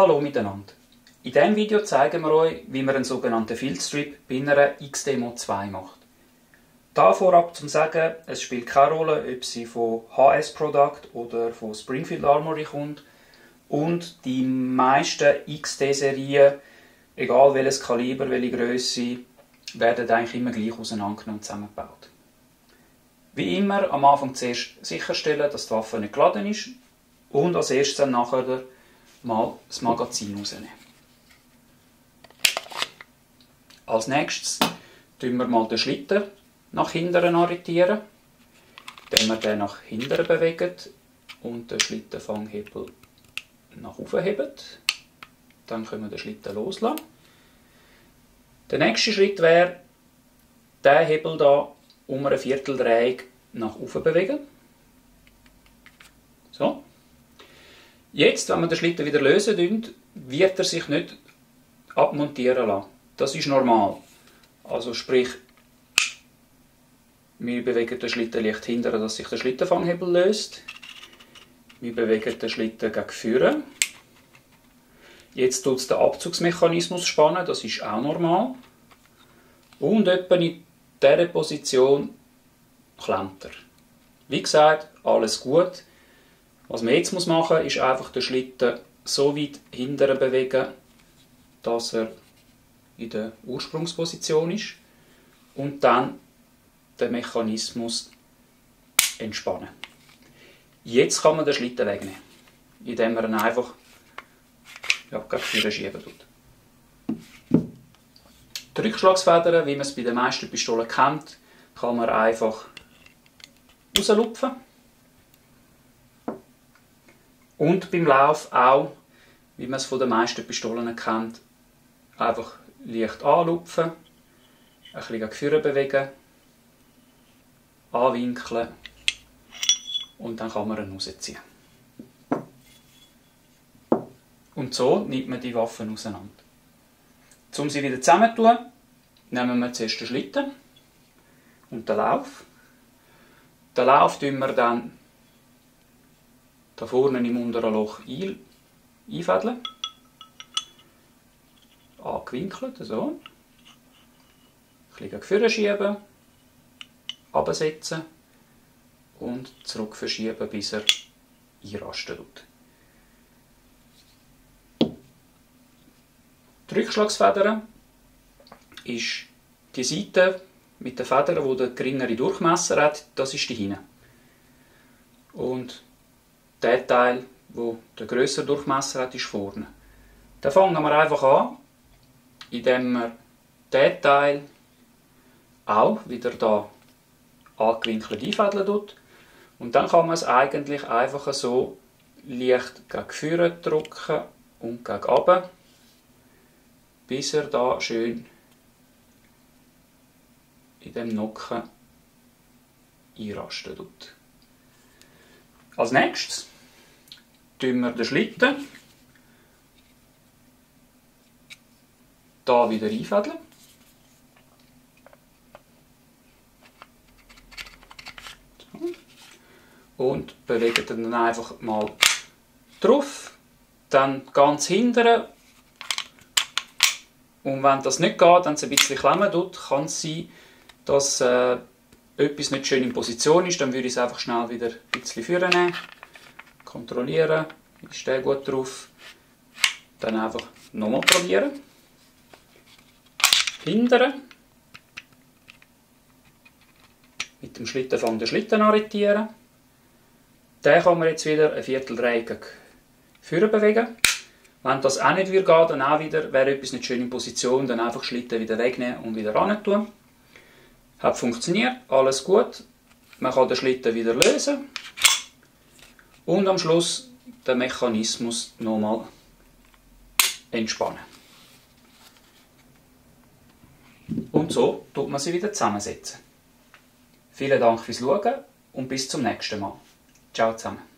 Hallo miteinander. In diesem Video zeigen wir euch, wie man einen sogenannten Filzstrip bei einer XD Mod 2 macht. Da vorab zum Sagen, es spielt keine Rolle, ob sie von HS Product oder von Springfield Armory kommt. Und die meisten XD-Serien, egal welches Kaliber, welche Grösse, werden eigentlich immer gleich auseinandergenommen und zusammengebaut. Wie immer am Anfang zuerst sicherstellen, dass die Waffe nicht geladen ist und als erstes dann nachher mal das Magazin rausnehmen. Als nächstes tun wir mal den Schlitten nach hinten arretieren, indem wir den nach hinten bewegen und den Schlittenfanghebel nach oben heben. Dann können wir den Schlitten loslassen. Der nächste Schritt wäre, diesen Hebel hier um eine Vierteldrehung nach oben bewegen. So. Jetzt, wenn wir den Schlitten wieder lösen, wird er sich nicht abmontieren lassen. Das ist normal. Also sprich, wir bewegen den Schlitten leicht hinten, dass sich der Schlittenfanghebel löst. Wir bewegen den Schlitten gegen vorne. Jetzt tut es den Abzugsmechanismus spannen, das ist auch normal. Und etwa in dieser Position klemmt er. Wie gesagt, alles gut. Was man jetzt machen muss, ist einfach den Schlitten so weit hinten bewegen, dass er in der Ursprungsposition ist. Und dann den Mechanismus entspannen. Jetzt kann man den Schlitten wegnehmen, indem man ihn einfach gegen vorne schieben tut. Die Rückschlagsfedern, wie man es bei den meisten Pistolen kennt, kann man einfach rauslupfen. Und beim Lauf auch, wie man es von den meisten Pistolen kennt, einfach leicht anlupfen, ein bisschen gegen vorne bewegen, anwinkeln und dann kann man ihn rausziehen. Und so nimmt man die Waffen auseinander. Um sie wieder zusammenzutun, nehmen wir zuerst den Schlitten und den Lauf. Den Lauf tun wir dann da vorne im unteren Loch einfädeln. Angewinkelt, so. Ein bisschen gegen vorne schieben, absetzen und zurück verschieben, bis er einrasten tut. Die Rückschlagsfedern ist die Seite mit den Federn, die den geringeren Durchmesser hat, das ist die hinten. Und der Teil, der den grösseren Durchmesser hat, ist vorne. Dann fangen wir einfach an, indem wir diesen Teil auch wieder hier angewinkelt einfädeln tut. Und dann kann man es eigentlich einfach so leicht gegen vorne drücken und gegen runter, bis er da schön in dem Nocken einrasten tut. Als nächstes tun wir den Schlitten da wieder einfädeln. Und bewegen dann einfach mal drauf, dann ganz hinten. Und wenn das nicht geht, wenn es ein bisschen klemmen tut, kann es sein, dass etwas nicht schön in Position ist. Dann würde ich es einfach schnell wieder ein bisschen vornehmen, kontrollieren, ist der gut drauf. Dann einfach nochmal probieren. Hinten. Mit dem Schlittenfang den Schlitten arretieren. Den kann man jetzt wieder eine Vierteldrehung gegen vorne bewegen. Wenn das auch nicht geht, dann auch wieder, wäre etwas nicht schön in Position, dann einfach Schlitten wieder wegnehmen und wieder ran tun. Hat funktioniert, alles gut. Man kann den Schlitten wieder lösen. Und am Schluss den Mechanismus nochmal entspannen. Und so tut man sie wieder zusammensetzen. Vielen Dank fürs Schauen und bis zum nächsten Mal. Ciao zusammen.